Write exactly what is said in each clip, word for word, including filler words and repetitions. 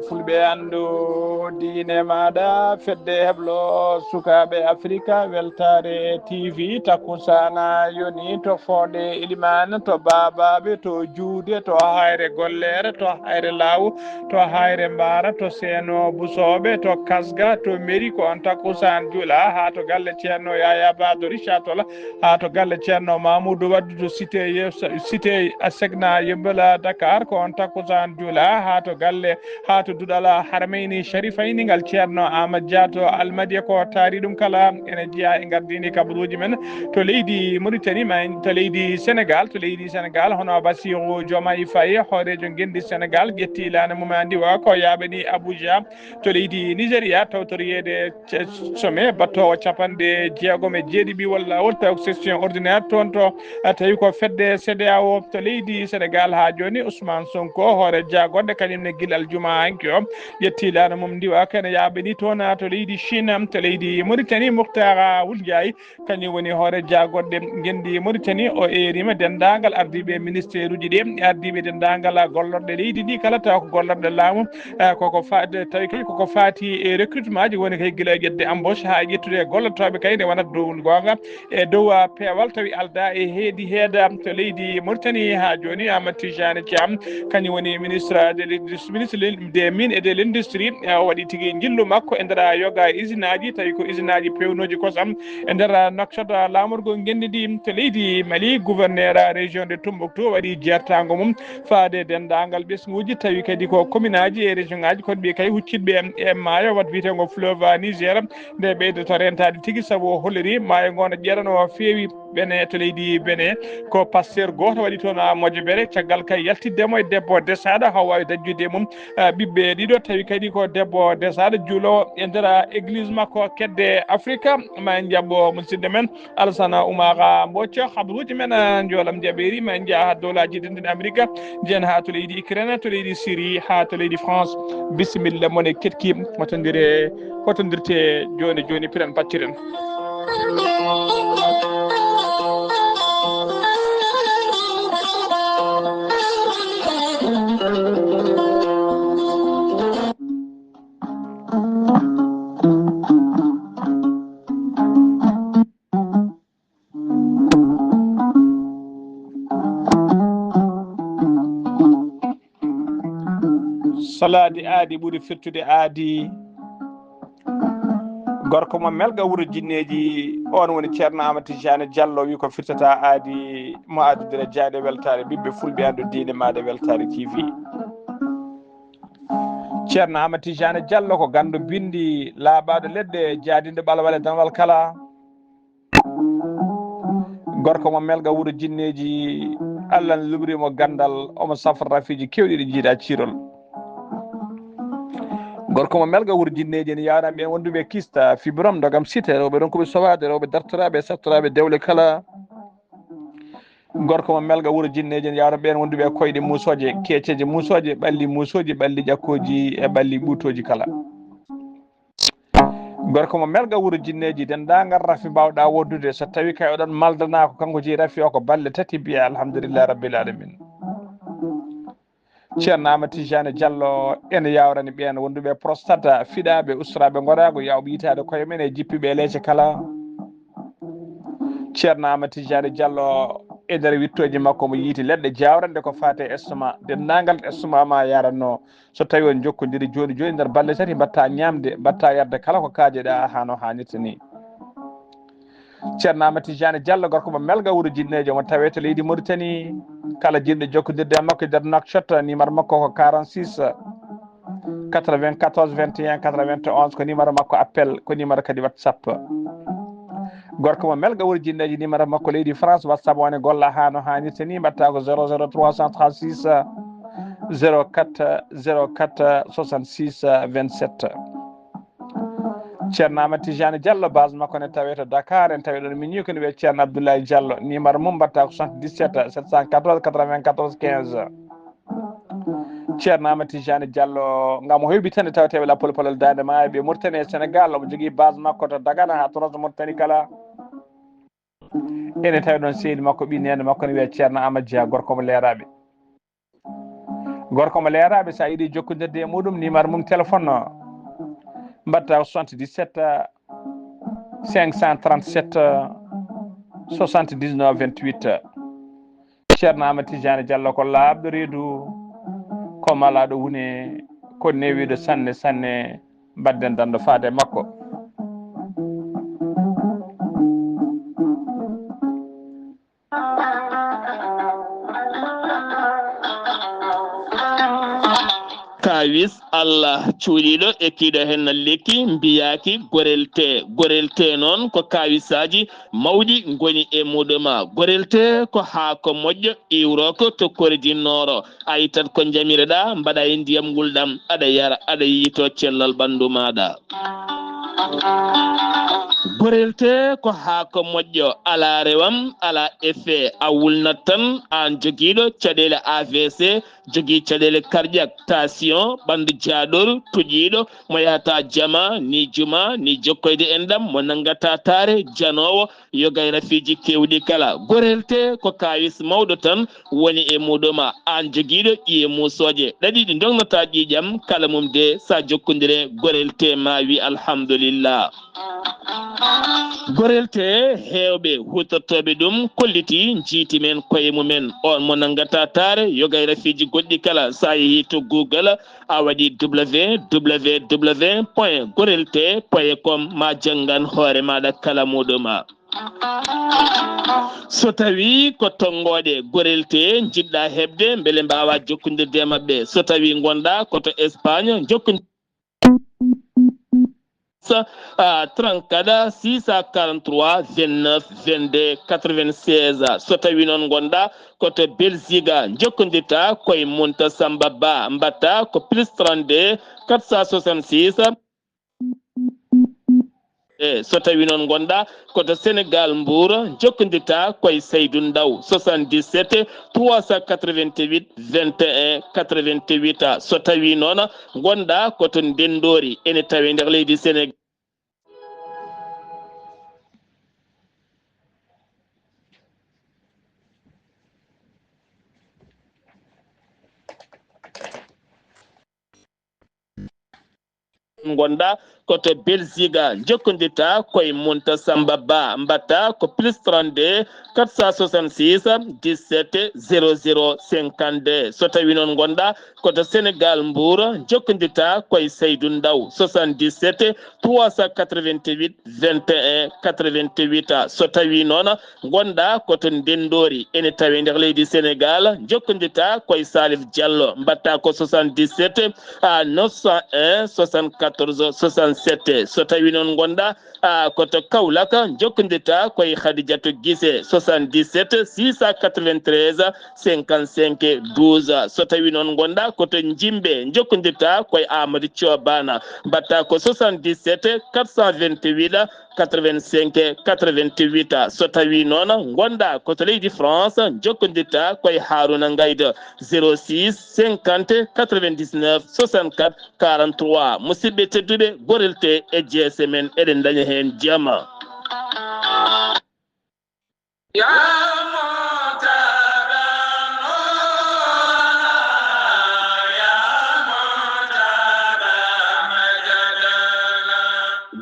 Fulɓe anndu diine maaɗa, fedde heblo sukaaɓe Afrika, weltaare T V, takkusaana yoni to foonde ilimaan, to baabaaɓe, to juude, to hayre golleere, to hayre laawu, to hayre mbaara, to seeno busooɓe, to kasga, to meri, ko on takkusaan juula haa to galle Ceerno Yaya Ba Dori Catola, haa to galle Ceerno Mamoudou Waddu to cité Ye-, cité Asegna Yembela Dakar, ko on takkusaan juula haa to galle, haa to duɗal Harmeyni Sharifayni ngal Ceerno Amadou Dia to Almadiya, ko taari ɗum kala ene jeyaa e gardini kabaruuji men to leydi Mauritanie, ma en to leydi Sénégal. To leydi Sénégal, hono Bassirou Diomaye Faye, hooreejo ngenndi Sénégal, ƴetti laana mum andi wa ko yaaɓani Abuja to leydi Nigeria, tawtoriyeede ce-, sommet battoowo capanɗe jeegom e jeeɗiɗi walla laawol, tawi ko session ordinaire toon to, a, tawi ko fedde CEDEAO to leydi Sénégal haa jooni. Ousmane Sonko, hoore jaagonde, kañum ne gila aljuma hanki o ƴetti laana mum ndiwa kene yaaɓani toon to leydi Chine, to leydi Mauritanie. Mouhtara Wul Ndiaye, kañum woni hoore jaagonde ngenndi Mauritanie, o eerima denndaangal ardiiɓe ministère uji ɗi, ardiiɓe denndaangal gollorɗe leydi ndi kala, tawa ko gollorɗe laamu, eh, koko fa-, tawi kadi koko faati e recrutement ji, woni kay gila e ƴetde embauche haa e ƴettude gollotooɓe kay nde wonata dow goonga e dow, ah, peewal, tawi aldaa e heedi heeda to leydi Mauritanie haa jooni. Amadou Tijani Thiam, kañum woni ministre de l'industrie, ministre des mines et de l'industrie, eh, o waɗi tigi njillu makko e nder yoga e usine aji, tawi ko usine aji pewnooji kosam e nder nokta laamorgo ngenndi ndi to leydi Mali. Gouverneur région de Tombouctou waɗi jeertaango mum faade denndaangal ɓesnguuji, tawi kadi ko commune aji e région aji, kono ɓe kay huccitɓe e maayo wat wiyeteengo fleuve Niger, nde ɓeydoto rentaade tigi, sabu o holliri maayo ngo no ƴeeranoo feewi. Bene to leydi Bene, ko pasteur gooto waɗi toon, ah, mojobere, caggal kay yaltidde mo e debbo desaaɗo, haa o waawi dañjude e mum, ah, ɓiɓɓe ɗiɗo, tawi kadi ko debbo desaaɗo juuloowo e nder, ah, église makko kedde Afrika. Ma en njaɓɓo musidɗo men Alassane Oumar Mbocco, habaruuji men, ah, njoolam jaɓeeri, ma en njah haa dowlaaji denɗin Amerika, njen haa to leydi Ukraine, to leydi Syrie, haa to leydi France. Bisimilla, mon e ketki, hotondiree, hotondirte jooni jooni, piren pacciren. Salaade aadi ɓuri firtude aadi. Gorko mo Melga wuro Jinneeji, oon woni Ceerno Amadou Tijani Diallo, wi ko firtata aadi mo addudira jaaɗe weltaare ɓiɓɓe fulɓe anndu diine maaɗa weltaare T V. Ceerno Amadou Tijani Diallo ko ganndo binndi, laaɓaaɗo leɗɗe, jaadinɗo ɓalwal e danwal kala. Gorko mo Melga wuro Jinneeji, Allah ne luɓri mo ganndal, omo safra rafiiji keewɗi ɗi jiidaa ciirol. Gorko mo Melga wuro Jinneeji ene yaaran ɓeen wonduɓe kista, fibrome, ndogam site, rewɓe ronkuɓe sowaade, rewɓe dartoraaɓe, sattoraaɓe dewle kala. Gorko mo Melga wuro Jinneeji ene yaaran ɓeen wonduɓe koyɗe muusooje, keeceeje muusooje, ɓalli muusooji, ɓalli ƴakkooji e ɓalli ɓuutooji kala. Gorko mo Melga wuro Jinneeji, denndaangal rafi mbaawɗaa woddude, so tawii kay oɗon maldanaa ko kanko jeyi rafi o, ko balɗe tati mbiyaa alhamdulillahi rabbil alamin. Ceerno Amadou Tijani Diallo ene yaawrani ɓeen wonduɓe prostate, fiɗaaɓe, ustoraaɓe ngoraagu, yaawɓe yitaade koye men e jippiiɓe e leece kala. Ceerno Amadou Tijani Diallo e nder wittooji makko mo yiiti leɗɗe jaawrande ko faati e estomac, denndaangal estomac ma yaranno. So tawii on njokkondiri jooni jooni nder balɗe tati, mbaɗta ñaamde, mbaɗta yarde kala ko kaajeɗaa haa no haanirta ni. Ceerno Amadou Tijani Diallo, gorko mo Melga wuro Jinneeji, omo tawee to leydi Mauritanie. Kala jiɗɗo jokkondirde e makko e nder Nouakchott, numéro makko ko quarante-six quatre-vingt-quatorze vingt et un quatre-vingt-onze, ko numéro makko appel, ko numéro kadi WhatsApp. Gorko mo Melga wuro Jinneeji, numéro makko leydi France, WhatsApp o ne golla haa no haanirta ni, mbaɗta ko zéro zéro trois cent trente-six zéro quatre zéro quatre soixante-six vingt-sept. Ceerno Amadou Tijani Diallo, base makko ne tawee to Dakar, en tawii ɗoon miñi ko ne wiyee Ceerno Abdoulaye Diallo, numéro mum mbaɗta ko soixante-dix-sept sept cent quatorze quatre-vingt-quatorze quinze. Ceerno Amadou Tijani Diallo, ngam o heɓi tan e tawteeɓe lappol palol Daande Maayo ɓe Mauritanie e Sénégal, omo jogii base makko to Dagana haa Toroso Mauritanie kala. Ene tawi ɗoon seydi makko, ɓii neene makko ne wiyee Ceerno Amadou Dia, gorko mo Leeraaɓe. Gorko mo leeraaɓe, so a yiɗi jokkondirde e muɗum, numéro mum téléphone o, mbaɗta ko soixante-dix-sept, cinq cent trente-sept, soixante-dix-neuf, vingt-huit. Ceerno Amadou Tidiane Diallo ko laaɓɗo reedu, ko malaaɗo wune, ko newiiɗo sanne sanne. Mbaɗden danndo faade e makko. Kaawis Allah cuuɗiiɗo e kiiɗo heen lekki mbiyaaki gorelte. Gorelte noon ko kaawisaaji mawɗi ngoni e muɗum. Gorelte ko haako moƴƴo iwrooko to kordinnoro. A ittat ko njamireɗaa, mbaɗa e ndiyam ngulɗam, aɗa yara, aɗa yiytoo cellal ɓanndu maaɗa. Gorelte ko haako moƴƴo, alaa rewam, alaa effet. A wulnat tan, aan jogiiɗo caɗeele A V C, jogii caɗeele cardiaque, tension, ɓanndu jaaɗoru, tuƴiiɗo, mo yahataa jama, ni juma, ni jokkoyde enɗam, mo nanngataa taare, janoowo, yoga e rafiiji keewɗi kala. Gorelte ko kaawis mawɗo tan woni e muɗum. Aan jogiiɗo ƴiye muusooje ɗaɗi ɗi ndognataa ƴiiƴam, kala mum de, so a jokkondire gorelte, ma wi alhamdulillah. Gorelte, heewɓe huutortooɓe ɗum kolliti, njiiti men koye mumen. On mo nanngataa taare, yoga e rafiiji goɗɗi kala, so a yehii to Google, a waɗi W W W point gorelte point com, ma janngan hoore maaɗa kala muɗum. So tawii ko tonngooɗe gorelte njiɗɗaa heɓde, mbele mbaawaa jokkondirde e maɓɓe. So tawii ngonɗaa ko to Espagne, jokkondir trente-quatre, six cent quarante-trois, vingt-neuf, vingt-deux, quatre-vingt-seize. So tawii noon ngonɗaa ko to Belgique, njokkondirtaa koye Munta Samba Ba, mbaɗtaa ko plus trente-deux, quatre cent soixante-six. E so tawii noon ngonɗaa ko to Sénégal, Mbour, njokkondirtaa koye Saydou Ndaw, soixante-dix-sept, trois cent quatre-vingt-huit, vingt et un, quatre-vingt-huit. So tawii noon ngonɗaa ko to Ndenndoori, ene tawee nder leydi Sénégal. Ngonɗaa ko to Belgique, njokkondirtaa koye Munta Samba Ba, mbaɗtaa ko plus trente-deux, quatre cent soixante-six, dix-sept, zéro zéro, cinquante-deux. So tawii noon ngonɗaa ko to Sénégal, Mbour, njokkondirtaa koye Saydou Ndaw, soixante-dix-sept, trois cent quatre-vingt-huit, vingt et un, quatre-vingt-huit. So tawii noon ngonɗaa ko to Ndenndoori, ene tawee nder leydi Sénégal, njokkondirtaa koye Salif Diallo, mbaɗtaa ko soixante-dix-sept, neuf cent un, soixante-quatorze, soixante-sept. So tawii noon ngonɗaa, a, ko to Kaolack, njokkondirtaa koye Khadijatou Guissé, soixante-dix-sept, six cent quatre-vingt-treize, cinquante-cinq, douze. So tawii noon ngonɗaa ko to Njimbe, njokkondirtaa koye Amadou Thioban, mbaɗtaa ko soixante-dix-sept, quatre cent vingt-huit, quatre-vingt-cinq, quatre-vingt-huit. So tawii noon ngonɗaa ko to leydi France, njokkondirtaa koye Harouna Ngaïda, zéro six, cinquante, quatre-vingt-dix-neuf, soixante-quatre, quarante-trois. Musidɓe tedduɓe, gorelte e jeese men, eɗen ndaña heen jama.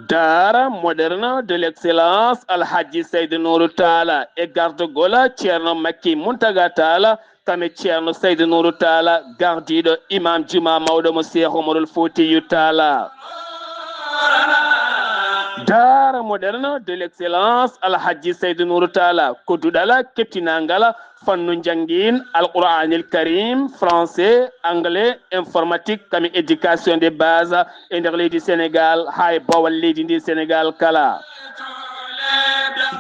Daara moderne de l'excellence Alhaji Seydou Nourou Talla e gardagol Ceerno Makki Mountaga Talla, kame Ceerno Seydou Nourou Talla, gardiiɗo imam juma mawɗo mo Cheikh Oumarul Foutiyou Talla. Daara moderne de l'excellence Alhaji Seydou Nourou Talla ko duɗal keptinangal fannu njangin Alquranil Karim, français, anglais, informatique, kame éducation de base e nder leydi Sénégal haa e bowal leydi ndi Sénégal kala.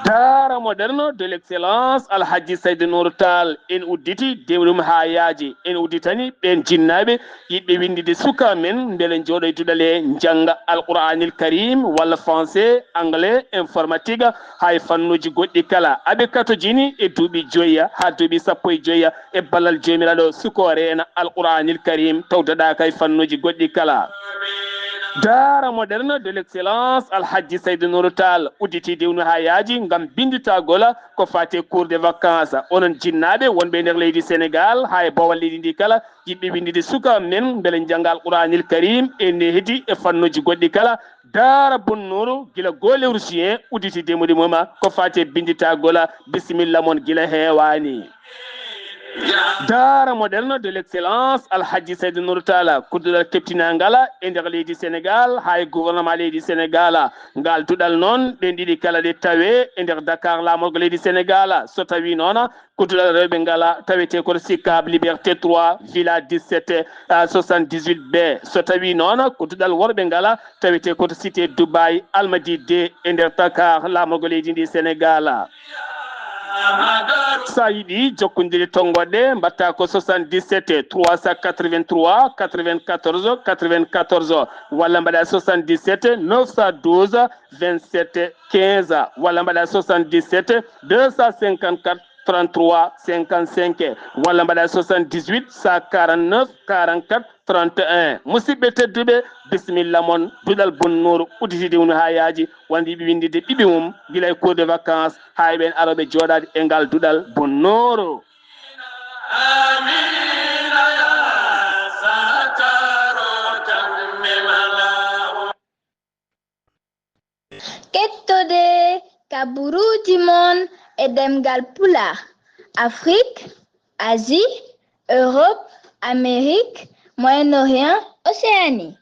Daara moderne de l'excellence Alhaji Seydou Nourou Tall en udditi dewrum haa yaaji, en udditani ɓeen jinnaaɓe yiɗɓe winndide suka men mbele njooɗo e duɗale njannga Alquranil Karim walla français, anglais, informatique, hay fannuuji goɗɗi kala. Aɓe katojini e duuɓi joyi haa duuɓi sappo e joyi e ballal Joomiraaɗo suko reena Alquranil Karim tawtoɗaaka e fannuuji goɗɗi kala. Daara moderne de l'excellence Alhaji Saydou Nourou Tall udditi diwnu haa yaaji ngam binnditagol ko faati e cours de vacances. Onon jinnaaɓe wonɓe e nder leydi Sénégal haa e boowal leydi ndi kala, yiɗɓe winndide suka men mbele njannga Alquraanil Karim e nehdi e fannuuji goɗɗi kala, Daara Bun Nourou gila goo lewru juin udditi diwnude mum ko faati e binnditagol. Bisimilla mon gila heewaani. Daara moderne de l'excellence Alhaji Saydou Nourou Tall, kuddudal keptinangal e nder leydi Sénégal haa e gouvernement leydi Sénégal. Ngal duɗal noon ɗen ɗiɗi kala ɗe tawe e nder Dakar laamorgo leydi Sénégal. So tawi noon kuddudal rewɓe ngal tawete ko Sicap Liberté trois, Villa dix-sept, euh, soixante-dix-huit B. So tawi noon kuddudal worɓe ngal tawete ko to cité Dubaï, Almadi deux e nder Dakar, laamorgo leydi ndi Sénégal. Sa yiɗi jokkondire tonngoɗe, mbatta ko soixante-dix-sept trois cent quatre-vingt-trois quatre-vingt-quatorze quatre-vingt-quatorze, walla mbaɗa soixante-dix-sept neuf cent douze vingt-sept quinze, walla mbaɗa soixante-dix-sept deux cent cinquante-quatre trente-trois cinquante-cinq, walla mbaɗa soixante-dix-huit cent quarante-neuf quarante-quatre trente et un. Musidɓe tedduɓe, bisimilla mon, duɗal Bun Nourou udditi diwnu haa yaaji, wonde yiɗi winnditde ɓiɓɓe mum gila e cours de vacances haa e ɓeen arooɓe jooɗaade e ngal duɗal Bun Nourou. Kettoɗe kabaruuji mon e ɗemngal Pulaar, Afrik, Asie, Europe, Amérique, Moyen-Orient, Océanie.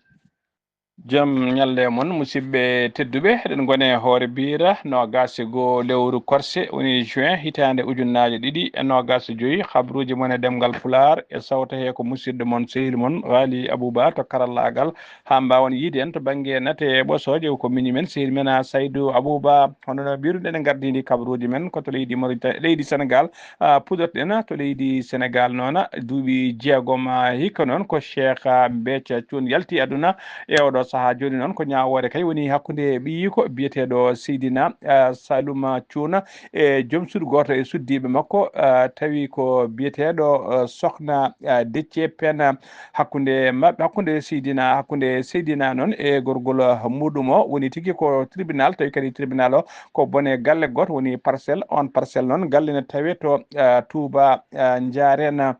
Jam ñalle mon, musidɓe tedduɓe. Eɗen ngoni e hoore biira noogaas e goo lewru korse, woni juin, hitaande ujunnaaje ɗiɗi e noogaas e joy. Habaruuji mon e ɗemngal Pulaar e sawta he ko musidɗo mon, sehil mon, Ghali Abouba to karallaagal. Haa mbaawon yiide en to bannge nate e ɓosooje, ko miñi men, sehil men, a, Saydou Abouba. Hono no mbiruɗen, en ngardiindi kabaruuji men ko to leydi Mauritanie, leydi Sénégal, a, puɗɗorɗen to leydi Sénégal noon, duuɓi jeegom, a, hikka noon ko Cheikh, a, Mbeca Cuun yalti aduna e oɗo sahaa. Jooni noon ko ñaawoore kay woni hakkunde ɓiyiiko biyeteeɗo Seydina, a, Saluma Cuun e joom suudu gooto e suddiiɓe makko, a, tawi ko biyeteeɗo, a, Sokhna, a, Déthié Pène. Hakkunde maɓɓe, hakkunde Seydina, hakkunde Seydina noon e gorgol muɗum o, woni tigi ko tribunal, tawi kadi tribunal o ko bone galle gooto, woni Parcelles. On Parcelles noon galle ne tawe to, a, Touba, a, Ndiarène,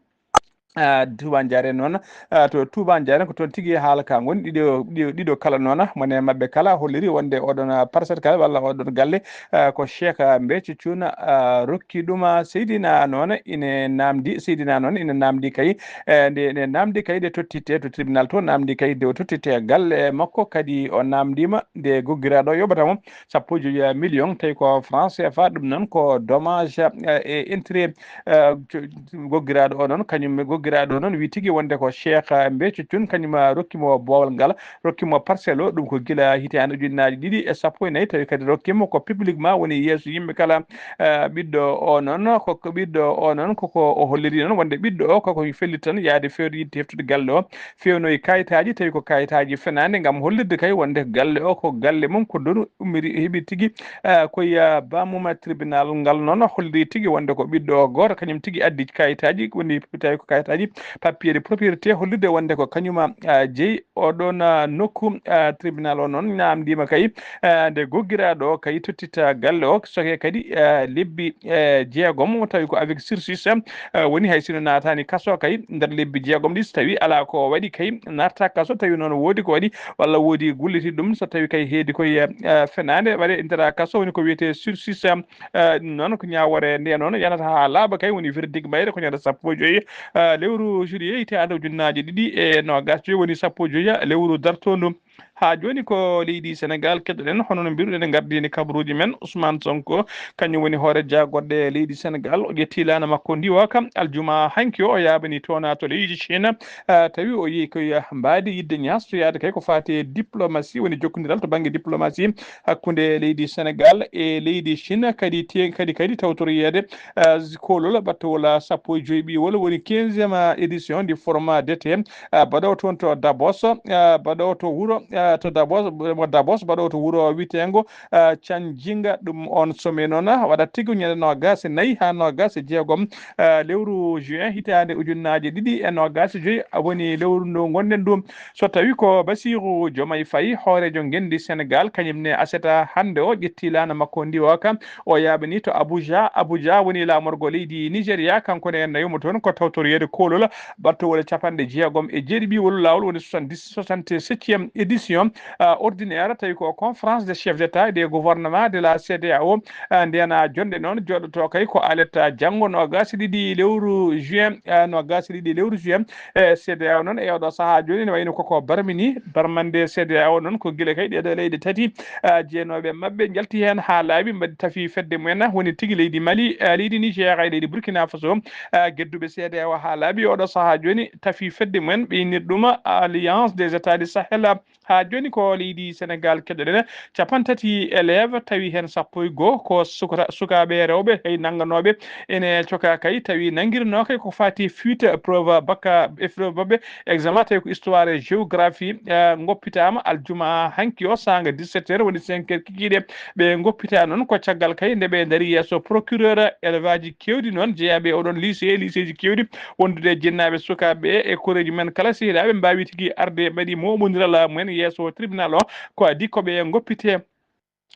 a, Touba Ndiarène noon, a, to Touba Ndiarène ko toon tigi haala ka ngoni. Ɗiɗo, ɗiɗo, ɗiɗo kala noon, mone maɓɓe kala holliri wonde oɗon, a, Parcelles kala walla oɗon galle, a, ko Cheikh, a, Mbeca Cuun, a, rokki ɗum, a, Seydina noon ine naamndi, Seydina noon ine naamndi kay, e, nde, nde naamndi kay nde tottitte to tribunal to, naamndi kay nde o tottitte galle makko, kadi o naamndiima nde goggiraaɗo yoɓata mo sappo e joyi million, tawi ko franc C F A, ɗum noon ko dommage, e, et intérêt, e, co-, goggiraaɗo o noon, kañum goggiraaɗo o noon wi tigi wonde ko Cheikh, e, Mbeca Cuun, kañum, a, rokki mo boowal ngal, rokki mo parcelle o, ɗum ko gila hitaande ujunnaaje ɗiɗi e sappo e nayi, tawi kadi rokki mo ko publiquement, woni yeeso yimɓe kala. Eh, ɓiɗɗo o noon, ko, ko ɓiɗɗo o noon, koko o holliri noon wonde ɓiɗɗo o koko fellitii tan yaade feewde yiɗde heftude galle o, feewnoyi kayitaaji, tawi ko kayitaaji fenaande ngam hollirde kay wonde galle o ko galle mum, ko ɗoon ummiri, heɓi tigi, eh, ko ya baamum. Tribunal ngal noon holliri tigi wonde ko ɓiɗɗo o gooto, kañum tigi addi kayitaaji, woni tawi ko kayitaaji, papier de propriété, hollirde wonde ko kañum, ah, jeyi oɗon, ah, nokku. Ah, tribunal o noon naamndiima kay, ah, nde goggiraaɗo o kay tottita galle o, soke kadi, ah, lebbi, eh, jeegom, tawi ko avec sursis, ah, woni hay sino naataani kaso kay nder lebbi jeegom ɗi, so tawi alaa ko waɗi kay natta kaso, tawi noon woodi ko waɗi walla woodi gulliti ɗum, so tawi kay heedi koye, ah, fenaande waɗe nder kaso, woni ko wiyetee sursis, ah, Eh, ɗum noon ko ñaawoore nde noon yanata haa laaɓa kay, woni verdict mayre ko ñande sappo e joyi, eh, lewru juillet hitaande ujunnaaje ɗiɗi e noogaas joyi, woni sappo e joyi lewru dartoondu. Haa jooni ko leydi Senegaal keɗoɗen, hono no mbiruɗen e ngardiindi kabaruuji men. Ousmane Sonko, kañum woni hoore jaagorɗe leydi Senegaal, o ƴetti laana makko ndiwooka aljuma hanki o, o yaaɓani toona to leydi Chine, eh, tawi o yehi koye mbaadi yiɗde ñaastoyaade kay ko faati e diplomasi, woni jokkondiral to bannge diplomasi hakkunde leydi Senegaal e leydi Chine, kadi te-, kadi, kadi tawtoroyeede, eh, koolol battowol sappo e joyi ɓiywol, woni quinzième édition du forum d'été, eh, baɗowo toon to Davos, eh, baɗowo to wuro, eh, to Davos, mo Davos mbaɗo to wuro witeengo, eh, Canjinga. Ɗum on sommet noon waɗat tigi ñande noogaas e nayi haa noogaas e jeegom, eh, lewru juin hitaande ujunnaaje ɗiɗi e noogaas e joy, woni lewru ndu ngonɗen ɗum. So tawi ko Bassirou Diomaye Faye, hooreejo ngenndi Senegal, kañum ne aseta hannde o ƴetti laana makko ndi o kam, o yaaɓani to Abuja. Abuja woni laamorgo leydi Nigeria, kanko ne nayo mo toon ko tawtoriyeede koolol battowol e capanɗe jeegom e jeeɗiɗi wolu laawol, woni soixante-dix, soixante-septième édition, ah, ordinaire, tawi ko conférence des chefs d'État et des gouvernements de la C D A O. Ah, ndeen jonde noon jooɗoto kay ko alet, ah, janngo noogaas e ɗiɗi lewru juin, ah, noogaas e ɗiɗi lewru juin. E C D A O noon e oɗo sahaa jooni ne wayno koko barmini, barmande C D A O noon ko gila kay ɗeɗo leyɗe tati, ah, jeenooɓe maɓɓe njalti heen haa laaɓi, mbaɗi tafi fedde mumen, woni tigi leydi Mali, ah, leydi Niger, e leydi Burkina Faso, ah, gedduɓe C D A O haa laaɓi oɗo sahaa jooni tafi fedde mumen, ɓe innir ɗum Alliance des États du Sahel. Haa jooni ko leydi Senegal keɗoɗen, capanɗe tati élève, tawi heen sappo e goo ko sukata-, sukaaɓe rewɓe kay nannganooɓe ene coka kay, tawi nanngirnoo kay ko faati fuite épreuve bakka, épreuve maɓɓe examen, tawi ko histoire et géographie, eh, ngoppitaama aljuma hanki o saanga dix-sept heures, woni cinq heures kikiiɗe. Ɓe ngoppita noon ko caggal kay nde ɓe ndaari yeeso procureur. Élève aji keewɗi noon jeyaaɓe e oɗon lycée, lycée ji keewɗi, wondude e jinnaaɓe sukaaɓe ɓe e koreeji men kala, sehilaaɓe mbaawi tigi arde mbaɗi mooɓondiral mumen yeeso tribunal o. Ko adii ko ɓe ngoppite.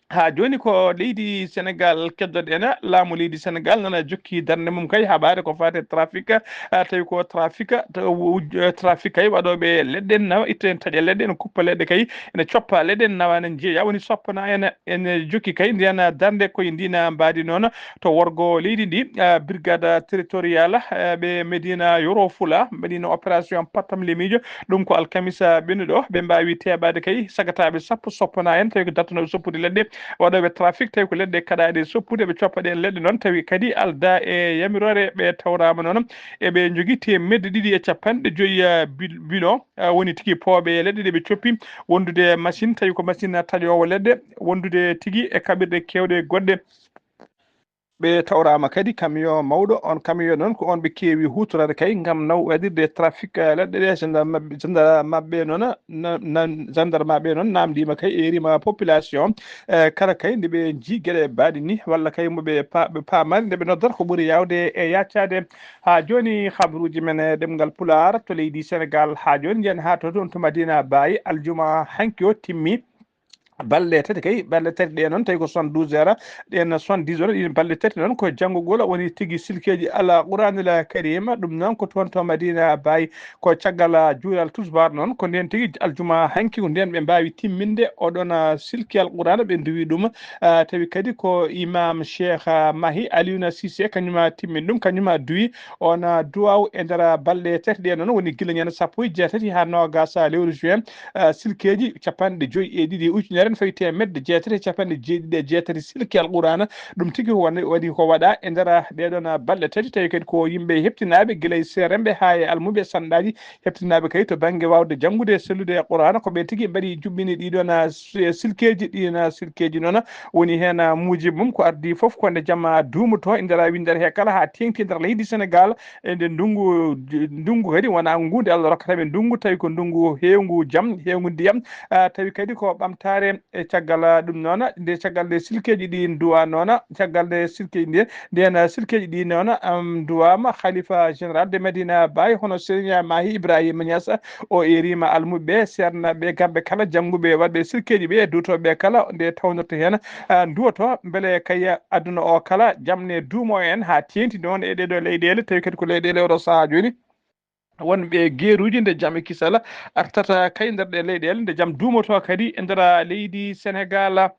Haa jooni ko leydi Senegal keddoɗen, laamu leydi Senegal nana jokki darnde mum kay haɓaade ko faati e trafic, ah, tawi ko trafic, to wuj-, eh, trafic kay waɗooɓe leɗɗe nawa, itta en taƴa leɗɗe, ene kuppa leɗɗe kay, ene coppa leɗɗe nawa, ene njeeya, woni soppana en, ene jokki kay ndeen darnde koye ndiin mbaadi noon to worgo leydi ndi, ah, brigade territoriale, eh, ɓe Medina Yoro Fula mbaɗino opération pattam lemiijo. Ɗum ko alkamisa ɓennuɗo. Ɓe mbaawi teeɓaade kay sagataaɓe sappo soppana en, tawi ko dartanooɓe soppude leɗɗe, waɗooɓe trafic, tawi ko leɗɗe kaɗaaɗe soppude, ɓe coppa ɗeen leɗɗe noon, tawi kadi aldaa e yamiroore, ɓe tawraama noon eɓe njogii teemedde ɗiɗi e capanɗe joyi, eh, bil-, bilo, eh, woni tigi pooɓe leɗɗe ɗe ɓe coppi, wondude machine, tawi ko machine taƴoowo leɗɗe, wondude tigi e kaɓirɗe keewɗe goɗɗe. Ɓe tawraama kadi camion mawɗo. On camion noon ko on ɓe keewi huutoraade kay ngam naw waɗirde trafic, eh, leɗɗe ɗe. Gendarme maɓɓe, gendarme maɓɓe noon, na-, na-, gendarme maɓɓe noon naamndiima kay, eerima population, eh, kala kay nde ɓe njii geɗe baaɗe ni, walla kay mo ɓe pa-, ɓe paamaani nde ɓe noddata ko ɓuri yaawde e yaacaade. Haa jooni habruuji men e ɗemngal Pulaar to leydi Senegal. Haa jooni njiyen haa to toon to Madina Baye, aljuma hanki o timmi. Balɗe tati kay, balɗe tati ɗe noon tawi ko soixante-douze heures, ɗen soixante-dix heures, ɗin balɗe tati noon ko janngugol woni tigi silkeeji Al Qur'aanil Kariim. Ɗum noon ko toon to Madina Baye, ko caggal juulal tusbaar noon, ko ndeen tigi aljuma hanki ko ndeen ɓe mbaawi timminde oɗon, ah, silki Al Qur'aana, ɓe nduwi ɗum. Ah, tawi kadi ko Imam Cheikh, ah, Mahi Alioune Cissé, kañum, ah, timmini ɗum, kañum, ah, duwi on, ah, duwaaw e nder balɗe tati ɗe noon, woni gila ñande sappo e jeetati haa noogaas lewru juin. Ah, silkeeji capanɗe joyi e ɗiɗi, ujunere ene fawi teemedde jeetati e capanɗe jeeɗiɗi e jeetati silki Al Qur'aana. Ɗum tigi woni, waɗi ko waɗa e nder ɗee ɗoon balɗe tati, tawi kadi ko yimɓe heɓtinaaɓe gila e seeremɓe haa e almuɓe sanɗaaji, heɓtinaaɓe kadi to bannge waawde janngude e sellude e Qur'aana. Ko ɓe tigi mbaɗi juɓɓini ɗii ɗoon, ah, s-, silkeeji. Ɗiin, ah, silkeeji noon woni heen, ah, muuji mum ko ardii fof ko nde jam, ah, duumoto e nder winndere he kala haa teeŋti e nder leydi Senegal. E nde ndunngu, ndunngu kadi wonaa ngu nde Allah rokkata ɓe ndunngu, tawi ko ndunngu heewngu jam, heewngu ndiyam, ah, tawi kadi ko ɓamtaare. E caggal, ah, ɗum noon, nde caggal nde silkeeji ɗi nduwa noon, caggal nde silkeeji nde, nden, ah, silkeeji ɗi noon, am, nduwaama, Khalifa général de Medina Baye, hono Serigne Mahi Ibrahima Niass, o eerima almuɓe, seernaaɓe, kamɓe kala jannguɓe, waɗɓe silkeeji ɓe, duutooɓe kala, nde tawnorta heen, ah, nduwoto, mbele kay aduna o kala, jam ne duumo en, haa teeŋti noon e ɗee ɗoo leyɗeele, tawi kadi ko leyɗeele oɗo sahaa jooni. Wonɓe geeruuji nde jam e kisal artata kay nder ɗee leyɗeele, nde jam duumoto kadi e nder leydi Senegal.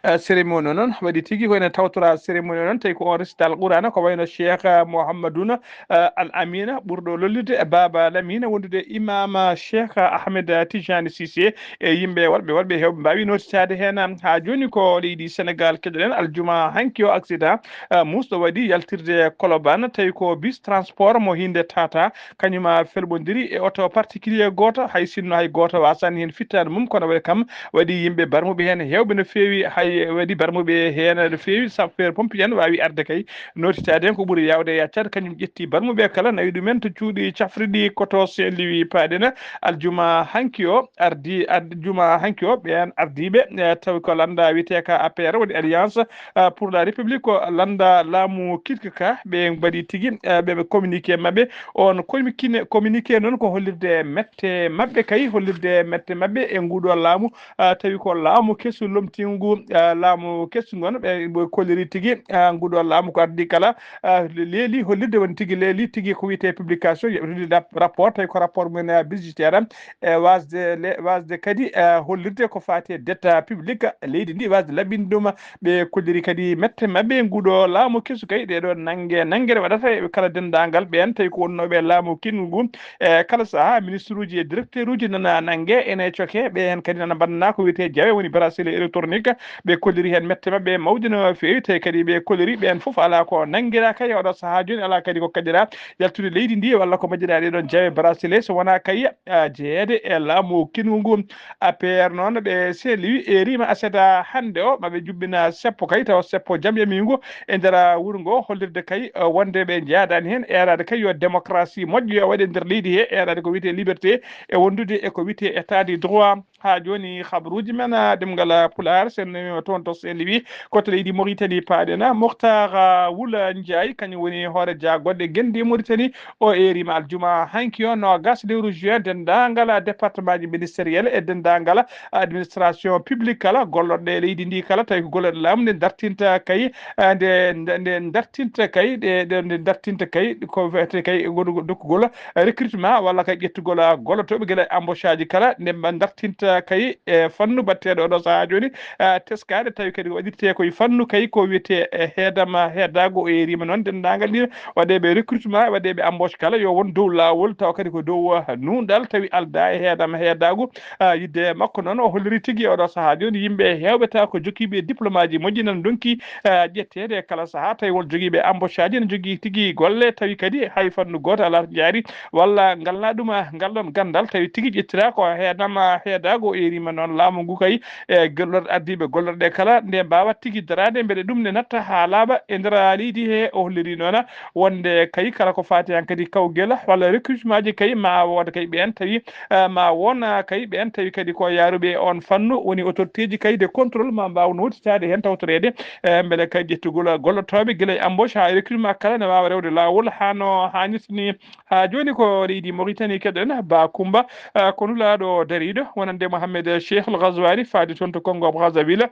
Eh, cérémonie o noon waɗi tigi ko ene tawtora cérémonie o noon, tawi ko on récital Qur'aana, ko wayno Cheikh, eh, Mouhamadouna, eh, Al Amina, ɓurɗo lollude e Baaba Lamina, wondude Imam Cheikh Ahmed Tijani Cissé, e yimɓe worɓe, worɓe heewɓe mbaawi nootitaade heen. Haa jooni ko leydi Senegal keɗoɗen, aljuma hanki o accident, eh, muusɗo waɗi yaltirde Colobane, tawi ko bus transport mo hinnde tata, kañum felɓondiri e oto particulier gooto, hay sinno hay gooto waasaani heen fittaandu mum, kono waɗi kam waɗi yimɓe barmuɓe heen heewɓe no feewi. Hay waɗi barmuɓe heen no feewi, sapeur pompier en waawi arde kay, nootitaade heen ko ɓuri yaawde e accade, kañum ƴetti barmuɓe kala, nawi ɗumen to cuuɗi cafriɗi koto Saint-Louis paaɗen. Aljuma hanki o ardi, aljuma hanki o ɓeen ardiiɓe, eh, tawi ko lannda wiyetee ka A P R, woni Alliance, eh, pour la République, ko lannda laamu kirki ka, ɓe mbaɗi tigi, eh, ɓe communiqué maɓɓe. On communiqué, communiqué noon ko hollirde mette maɓɓe kay, hollirde mette maɓɓe e nguɗo laamu, ah, tawi ko laamu kesu lomtingu, ah, laamu kesu ngon, ɓe, ɓe kolliri tigi, ah, nguɗo laamu ko addi kala, ah, le-, leeli hollirde woni tigi leeli tigi ko wiyetee publication, yoɓe tigi rap-, rapport, tawi ko rapport mum, ah, budgétaire am, e wasde le-, wasde kadi, ah, hollirde ko faati e dette publique leydi ndi, wasde laɓɓinde ɗum, ɓe kolliri kadi mette maɓɓe nguɗo laamu kesu kay, ɗeɗo nannge, nanngere waɗata e kala denndaangal ɓeen tawi ko wonnooɓe laamu kingu ngu, e kala sahaa, ministre uji e directeur uji nana nannge, ene coke, ɓe heen kadi nana mbannanaa ko wiyetee jawe, woni bracelet électronique, ɓe kolliri heen mette maɓɓe mawɗe no feewi, tawi kadi ɓe kolliri ɓeen fof alaa ko nanngiraa kay e oɗo sahaa jooni, alaa kadi ko kaɗiraa yaltude leydi ndi, walla ko mbaɗiraa ɗee ɗoon jawe bracelet, so wonaa kay, ah, jeyeede e laamu kingu ngu. A P R noon, ɓe seeli, e rima aseda hannde o, maɓe jubbina seppo kay, tawa seppo jam yamiingo e nder wuro ngo, hollirde kay, eh, wonde ɓe njaadaani heen, eeraade kay yo démocratie moƴƴo, yo waɗe nder leydi he, eeraade ko wiyetee liberté e wondude e ko wiyetee état de droit. Haa jooni, habaruuji men, ah, ɗemngal Pulaar, sen nemi toon to Saint-Louis, ko to leydi Mauritanie paaɗen. Moctar, ah, Wula Ndiaye, kañum woni hoore jaagonde ngenndi Mauritanie, o eerima aljuma hanki o, noogas lewru juin, denndaangal département ji ministériel e denndaangal administration publique kala, gollorɗe e leydi ndi kala, tawi ko gollorɗe laamu nde dartinta kay, eh, nde, nde, nde dartinta kay, ɗe, ɗe, nde dartinta kay, ko wiyetee kay goɗɗo dokkugol recrutement walla kay ƴettugol, ah, gollotooɓe gila e embauche aji kala, nde mba dartinta kay e fannu batteeɗo oɗo sahaa jooni, ah, teskaade, tawi kadi ko waɗirtee ko e fannu kay ko wiyetee e heedama heedaago, o eerima noon denndaangal ɗiin waɗeeɓe recrutement, waɗeeɓe embauche kala yo won dow laawol, tawa kadi ko dow, ah, nuunɗal, tawi aldaa e heedama heedaago. Ah, yidde makko noon, o holliri tigi oɗo sahaa jooni yimɓe heewɓe tawa ko jogiiɓe diplôme aji moƴƴi nana ndonki, ah, ƴetteede e kala sahaa, tawi won jogiiɓe embauche aji ene jogii tigi golle, tawi kadi hay fannu gooto alaa to jaari, walla ngal na ɗum, ah, ngal ɗoon ganndal, tawi tigi ƴettiraa ko heedama heedaago, o eerima noon laamu ngu kay, e gollorɗe ardiiɓe gollorɗe kala, nde mbaawat tigi daraade, mbele ɗum ne natta haa laaɓa e nder leydi he. O holliri noon wonde kay kala ko faati heen kadi kawgel walla recrutement ji kay ma wood kay ɓeen tawi, eh, ma won, ah, kay ɓeen tawi kadi ko yaaruɓe e oon fannu, woni autorité ji kay de contrôle ma mbaaw nootitaade heen tawtoreede, eh, mbele kay ƴettugol gollotooɓe gila e embauche haa e recrutement kala ne waawa rewde laawol haa no haanirta ni. Haa jooni ko leydi Mauritanie keɗen, Ba Coumba, ah, ko nulaaɗo dariiɗo wonande Mohamed Cheikh El Ghazouani faade toon to Congo Brazzaville.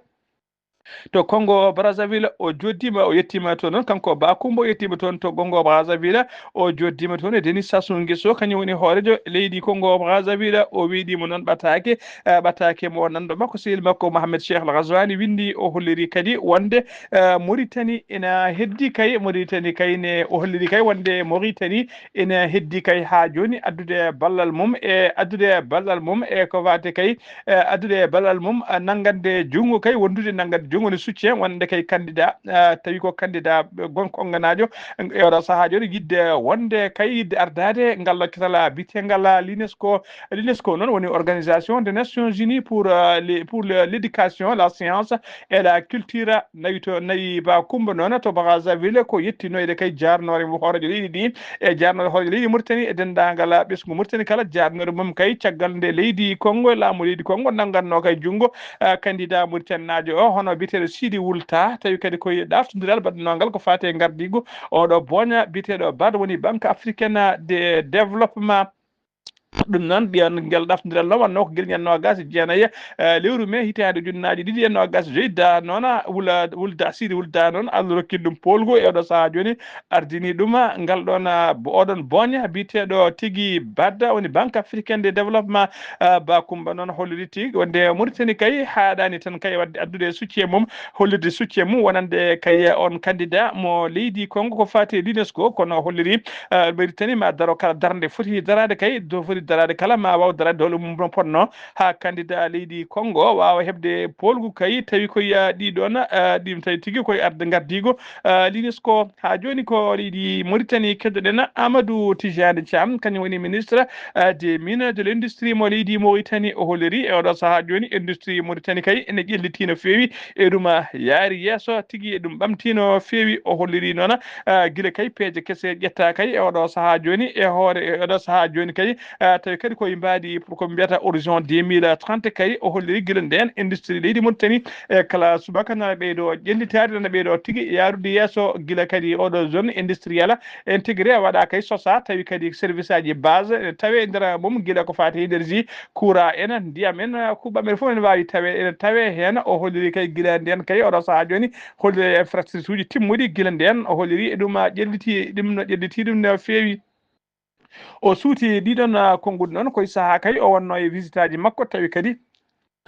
To Congo Brazzaville, o jooɗiima, o yettiima toon noon, kanko Ba Coumba, o yettiima toon to Congo Brazzaville, o jooɗiima toon e Denis Sassou Nguesso, kañum woni hooreejo leydi Congo Brazzaville, o weeɗiima noon ɓataake, eh, ɓataake mo nanndo makko, sehil makko Mohamed Cheikh El Ghazouani winndi, o holliri kadi wonde, eh, Mauritanie ina heddi kay, Mauritanie kay ne, o holliri kay wonde Mauritanie ina heddi kay haa jooni addude ballal mum e, addude ballal mum e ko faati kay, eh, addude ballal mum, eh, nanngande junngo kay, wondude nanngande junngo ne soutien wonande kay candidat, eh, tawi ko candidat gonko onnganaajo e oɗo sahaa jooni, yidde wonde kay, yidde ardaade ngal ɗo kital biyeteengal l'UNESCO. L'UNESCO noon woni Organisation des Nations Unies pour, euh, les, pour le, l'éducation, la science et la culture. Nawi to, nawi Ba Coumba noon to Brazzaville, ko yettinoyde kay jaarnoore mo hooreejo leydi ndi e jaarnoore hooreejo leydi Mauritanie e denndaangal ɓesngu Mauritanie kala, jaarnoore mum kay caggal nde leydi Congo e laamu leydi Congo nanngannoo kay junngo, ah, candidat Mauritanienaajo o, hono biyeteeɗo Sidi Wulta, tawi kadi ko e ɗaaftondiral baɗnoo ngal ko faati e ngardiigu oɗo booña biyeteeɗo bad, woni Banque Africaine de Développement. Ɗum noon, ɓiyan ngel ɗafndiral noon wonnoo ko gila ñande noogaas e jeenayi, eh, lewru mee hitaande ujunnaaje ɗiɗi e noogaas e joy. Da noon, Wula, Wulda, Sidi Wulda noon, Allah rokki ɗum poolgu e oɗo sahaa jooni, ardini ɗum, ah, ngal ɗoon, ah, bo-, oɗon booña biyeteeɗo tigi Badda, woni Banque Africaine de Développement, ah, Ba Coumba noon holliri tigi wonde Mauritanie kay haaɗaani tan kay waɗde addude soutien mum, hollirde soutien mum wonande kay on candidat mo leydi Congo ko faati e l'UNESCO, kono holliri, ah, Mauritanie ma daro kala darnde foti daraade kay, do foti daraade kala ma waaw daraade doole mum no potnoo, haa candidat leydi Congo waawa heɓde poolgu kay, tawi koye, ah, ɗii ɗoon, ah, ɗiin tawi tigi koye arde ngardiigo, ah, l'UNESCO. Haa jooni ko leydi Mauritanie keddoɗen Amadou Tijani Thiam, kañum woni ministre, ah, des mines de l'industrie mo leydi Mauritanie. O holliri e oɗo sahaa jooni industrie Mauritanie kay ene ƴelliti no feewi, e ɗum, ah, yaari yeeso tigi, e ɗum ɓamti no feewi. O holliri noon, ah, gila kay peeje kese ƴetta kay e oɗo sahaa jooni, e hoore e oɗo sahaa jooni kay, ah, tawi kadi koye mbaadi pour ko mbiyata horizon deux mille trente kay. O holliri gila ndeen industrie leydi Mauritanie e kala subaka nana ɓeydo ƴellitaade, nana ɓeydo tigi yaarude yeeso. Gila kadi oɗo zone industriel intégré waɗa kay sosa, tawi kadi service aji base ene tawe e nder mum, gila ko faati énergie, courant en, ndiyam en, kuuɓam en fof ene waawi tawe, ene tawe heen. O holliri kay gila ndeen kay oɗo sahaa jooni, holliri infrastructure uji timmuɗi gila ndeen. O holliri e ɗum, ah, ƴelliti ɗum no ƴelliti ɗum no feewi. O suuti ɗiɗon, ah, konnguɗi noon koye sahaa kay o wonno e visitaaji makko, tawi kadi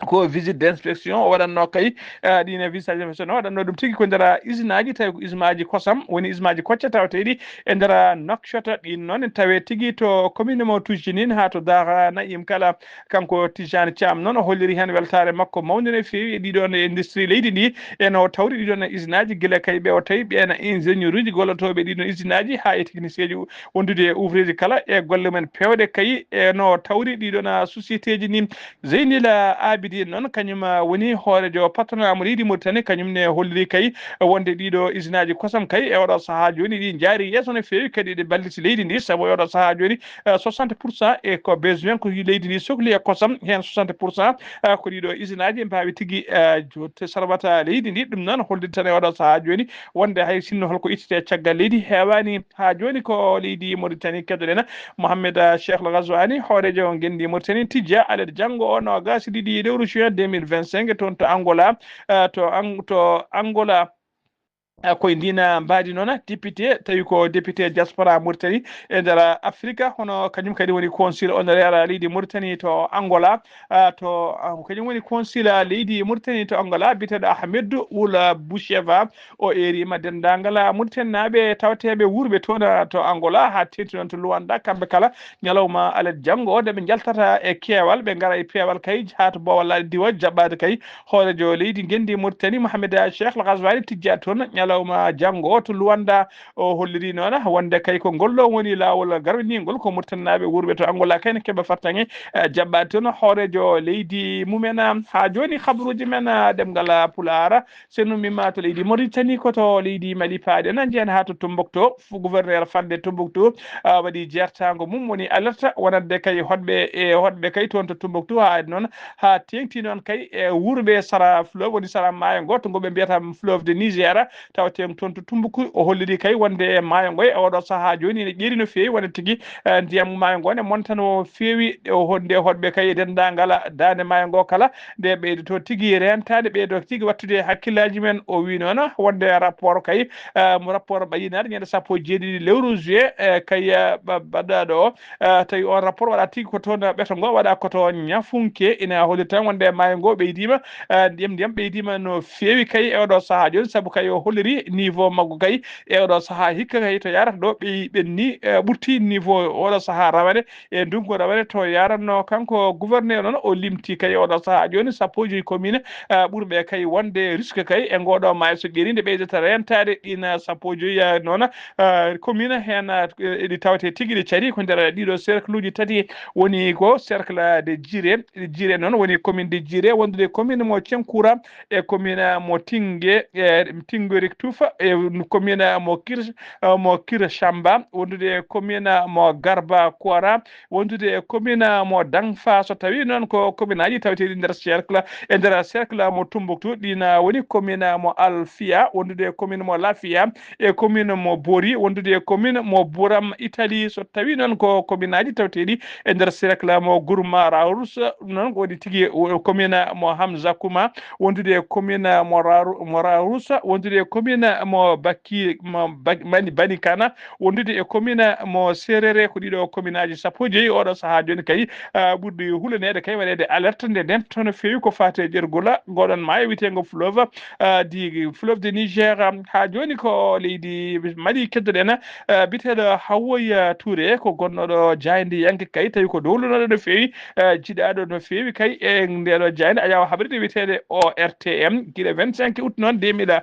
ko visite d'inspection o waɗatno kay, ah, ɗin e visitaaji d'inspection o waɗatno ɗum tigi ko nder, ah, usine aji, tawi ko usine aji kosam, woni usine aji kocce tawateeɗi e nder, ah, Nouakchott. Ɗin noon tawe tigi to commune mo Toujinin haa to Dara Naim kala. Kanko Tijani Thiam noon o holliri heen weltaare makko mawnde no feewi e ɗiɗon e industrie leydi ndi, e no tawri ɗiɗon e usine aji, gila kay ɓe o tawi ɓeen ingénieur uji gollotooɓe ɗiɗon usine aji haa e technicien ji wondude e ouvrier ji kala e golle men peewɗe kay e no tawri ɗiɗon, ah, société ji ni. Zeynila Abidin noon kañum, ah, woni hoorejo patronat mo leydi Mauritanie, kañum ne holliri kay wonde ɗiɗo usine aji kosam kay e oɗo sahaa jooni ɗi njaari yeeso no feewi kadi ɗe balliti leydi ndi, sabu e oɗo sahaa jooni, ah, soixante pour cent e ko besoin ko leydi ndi sokli e kosam, heen soixante pour cent, ah, ko ɗiɗo usine aji mbaawi tigi, ah, jo-, te sarbata leydi ndi. Ɗum noon holliri tan e oɗo sahaa jooni wonde hay sinno holko ittete caggal leydi heewaani. Haa jooni ko leydi Mauritanie keddoɗen Mohamed, ah, Cheikh Al Ghazouani, hoorejo ngenndi Mauritanie, tijja alet janngo o noogaas e ɗiɗi lewru juin deux mille vingt-cinq toon to Angola, ah, to Ang-, to Angola. Ah, koye ndin mbaadi noon, ah, député, tawi ko député diaspora Mauritanie e nder Afrique, hono kañum kadi woni consul honoraire leydi Mauritanie to Angola, ah, to, ah, kañum woni consul leydi Mauritanie to Angola, biyeteeɗo Ahmed Wula Boucheva. O eeriima denndaangal Mauritanie naaɓe tawateeɓe wuurɓe toon, ah, to Angola, haa teeŋti noon to Luanda, kamɓe kala ñalawma alet janngo o, nde ɓe njaltata e keewal, ɓe ngara e peewal kay, haa to Boowal Laaɗe Diwa jaɓɓaade kay hooreejo leydi ngenndi Mauritanie, Mohamed Cheikh Al Ghazouani, tijja toon ñalawma janngo o to Luanda. O holliri noon wonde kay ko ngol ɗo woni laawol garwiningol ko Mauritanie naaɓe wuurɓe to Angola kay ne keɓa fartaŋŋe, eh, jaɓɓaade toon hooreejo leydi mumen. Haa jooni habruuji men, eh, ɗemngal Pulaar, so en ummiima to leydi Mauritanie, ko to leydi Mali paaɗen, njeyen haa to Tombouctou. Fu gouverneur fadde Tombouctou, ah, waɗi jeertaango mum, woni alerte wonande kay hoɗɓe e hoɗɓe kay toon to Tombouctou, haa noon, haa teeŋti noon kay e wuurɓe sara fleuve, woni sara maayo ngo, to ngo ɓe mbiyata fleuve de Niger, tawateeɗo toon to Tombouctou. O holliri kay wonde maayo ngo e oɗo sahaa jooni ene ƴeeri no feewi, wonde tigi, eh, ndiyam maayo ngo ne monta no feewi, o honde hoɗɓe kay e denndaangal daande maayo ngo kala, nde ɓeydoto tigi reentaade, ɓeydo tigi wattude hakkillaaji men. O wii noon wonde rapport kay, eh, mo rapport ɓayinaade ñande sappo e jeeɗiɗi lewru juillet, eh, kay, eh, ba-, baɗɗaaɗo o, eh, tawi on rapport waɗa tigi ko toon ɓeto ngo, waɗa ko to Ñafunke, ina holliri tan wonde maayo ngo ɓeydiima, eh, ndiyam, ndiyam ɓeydiima no feewi kay e oɗo sahaa jooni, sabu kay o holliri niveau maggo kay e oɗo sahaa hikka kay to yarata ɗo ɓeyi ɓenni, eh, ɓurti niveau oɗo sahaa rawane, e ndunngu rawane to yaranno. Kanko gouverneur noon o limti kay oɗo sahaa jooni sappo e joyi commune, ah, ɓurɓe kay wonde risque kay e ngoɗo maayo so ƴeeri nde ɓeydata rentaade ɗin, ah, sappo e joyi, ah, noon, ah, commune heen, ah, eɗi tawete tigi ɗi cari ko nder ɗiɗo cercle uji tati woni ko cercle de Djiré. Djiré noon woni commune de Djiré wondude commune mo Cenkura e commune mo Tingue, e Tingue Rictuf e commune mo Kir, mo Kirchamba wondude commune mo Garba Kora wondude e commune mo Dangfa, so tawi noon ko commune aji taweteeɗi nder cercle, e nder cercle mo Tombouctou, ɗina woni commune mo Alfia, wondude e commune mo Lafia, e commune mo Bori, wondude e commune mo Bouram Italie, so tawi noon ko commune aji taweteeɗi e nder cercle mo Gourma Raours, noon ko woni tigi o commune mo Hamza Kouma, wondude e commune mo Raour-, mo Raours, wondude e commune commune mo Bakki mo Bak- Mani Bani Kana, wondude e commune mo Serere. Ko ɗiɗo commune aji sappo e joyi oɗo sahaa jooni kay, ah, ɓurɗi hulaneede kay waɗeede alerte nde ndento no feewi ko faati e ƴergula ngoɗon maayo wiyeteengo fleuve, ah, di fleuve de Niger. Haa jooni ko leydi Mali keddoɗen, ah, biyeteeɗo Hawoya Touré ko gonnooɗo jaayndiyanke kay tawi ko dowlunooɗo no feewi, eh, jiɗaaɗo no feewi kay e ndeeɗo jaaynde, a yaawa haɓride wiyeteende O R T M gila vingt-cinq août noon deux mille